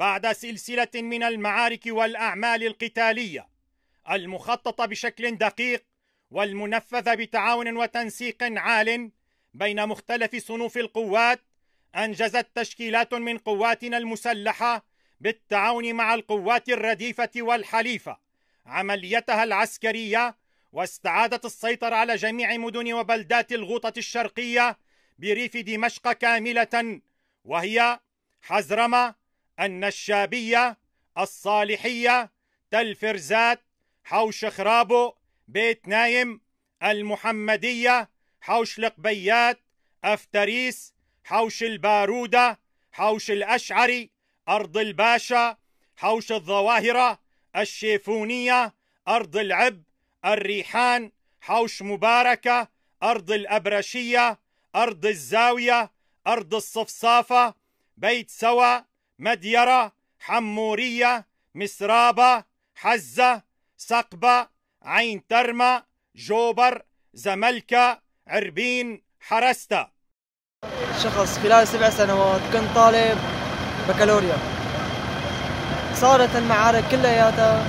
بعد سلسلة من المعارك والأعمال القتالية المخططة بشكل دقيق والمنفذة بتعاون وتنسيق عال بين مختلف صنوف القوات، أنجزت تشكيلات من قواتنا المسلحة بالتعاون مع القوات الرديفة والحليفة عمليتها العسكرية، واستعادت السيطرة على جميع مدن وبلدات الغوطة الشرقية بريف دمشق كاملة، وهي حزرمة، النشابية، الصالحية، تل فرزات، حوش خرابو، بيت نايم، المحمدية، حوش القبيات، أفتريس، حوش البارودة، حوش الأشعري، أرض الباشا، حوش الظواهرة، الشيفونية، أرض العب، الريحان، حوش مباركة، أرض الأبرشية، أرض الزاوية، أرض الصفصافة، بيت سوا، مديرة، حمورية، مسرابة، حزة، سقبة، عين ترمى، جوبر، زملكة، عربين، حرستا. شخص خلال 7 سنوات كنت طالب بكالوريا، صارت المعارك كلياتها،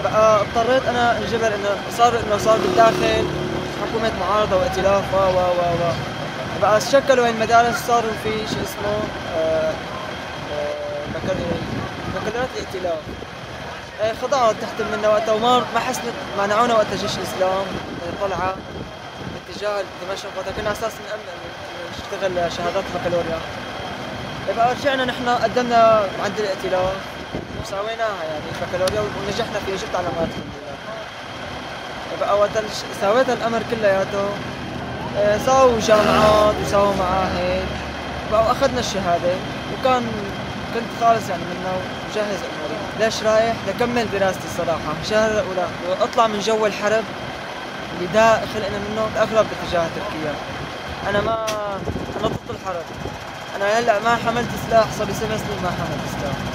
بقى اضطريت انا انجبر انه صار بالداخل حكومة معارضة وائتلاف و و و و بقى شكلوا المدارس، صاروا في شيء اسمه بكالوريات الائتلاف. خضعوا تحت منا وقتها، وما ما حسنت، منعونا وقتها جيش الاسلام طلعه باتجاه دمشق، وقتها كنا على اساس نشتغل شهادات بكالوريا. بقى رجعنا نحن قدمنا عند الائتلاف وسويناها يعني بكالوريا ونجحنا فيها، جبت علامات الحمد لله. بقى وقت سويت الامر كلياته، سووا جامعات وسووا معاهد، بقى واخذنا الشهاده، وكان كنت خالص يعني منها وجهز اموري. ليش رايح؟ لكمل دراستي الصراحه، شهر الاولى واطلع من جو الحرب اللي دا خلقنا منه، اغلب باتجاه تركيا. انا ما انا ضد الحرب، انا هلا ما حملت سلاح، صار لي 7 سنين ما حملت سلاح.